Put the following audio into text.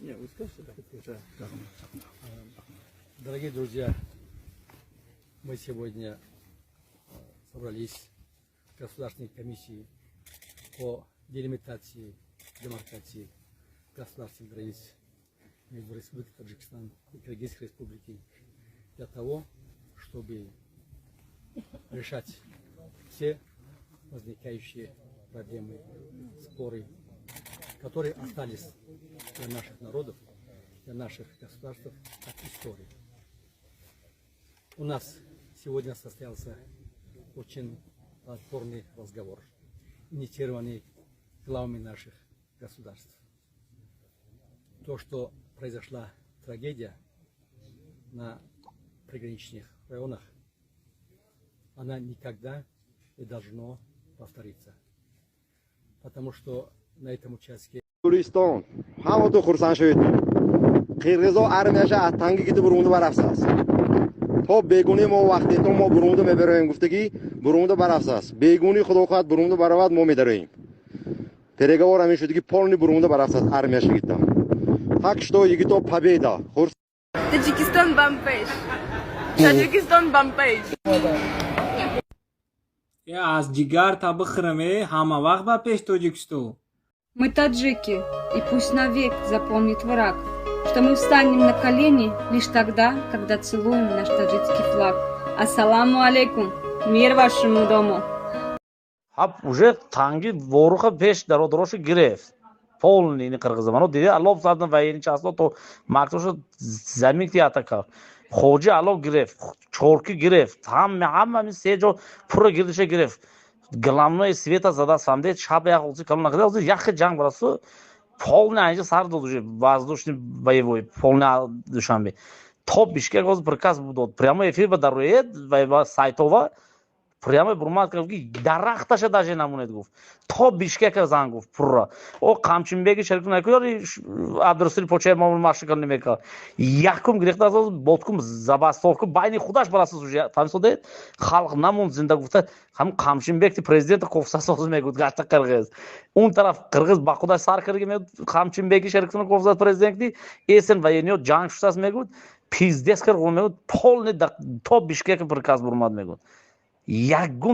Не, вы скажете, да? Да. Дорогие друзья, мы сегодня собрались в Государственной комиссии по делимитации, демаркации государственных границ между Республикой Таджикистан и Кыргызской Республикой для того, чтобы решать все возникающие проблемы, споры, которые остались для наших народов, для наших государств от истории. У нас сегодня состоялся очень плодотворный разговор, инициированный главами наших государств. То, что произошла трагедия на приграничных районах, она никогда не должно повториться. Потому что на этом участке Guliston, ҳаматон хурсанд шавед. Қирғизо армияша аз танги гиди бурунда барафтааст. То бегуни мо вақте то мо бурунда мебароем, гуфтагӣ бурунда барафтааст. Бегуни, худо хоҳад, бурунда баравад, мо медароем. Переговор ҳамин шуд ки полный бурунда барафтааст армияша гита. Так что, йигито, победа. Таджикистон ба пеш. Таджикистон ба пеш. Е, аз ҷигар та бихӯрам, е, ҳама вақт ба пеш, Тоҷикистон. Мы таджики, и пусть навек запомнит враг, что мы встанем на колени лишь тогда, когда целуем наш таджикский флаг. Ассаламу алейкум, мир вашему дому! Ҳаб уже танги Воруха пеш дародарошу гирефт полный. Ини қирғиза мано диди, алло задан военный часто то мактубшо замин ки атака Хоҷи алло гирефт, Чорки гирефт, ҳама ҳама се ҷо пурра гирдиша гирефт. Главное, света задааст, фаҳмидед? Шаб як ози калон накарда, ози яхе ҷанг барасу полный айнҷа сар дод, уже воздушный боевой полный Душанбе то Бишкек. Оз приказ дод, прямой эфир ба дароед ва сайтова прямо бурмад кард, ки дарахташа даже намонед, гуфт, то Бишкека зан, гуфт, пурра. О Қамчинбеги шарик накунёри, Абдурасули почаи мо машика намекард, якум гирифта аз боткум забастовка байни худаш барасус, уже фаҳмисодед, халқ намонд зинда, гуфта. Ҳам Қамчинбек ти президента кофсасоз мегӯд, гашта қирғиз он тараф, қирғиз ба худаш сар карда мегӯд, Қамчинбеги шарикуна кофсас президенти эсен военный ҷанг шудааст, мегӯд, пиздец кард, мегӯд, полный то Бишкека приказ бурмад, мегӯд, ягон.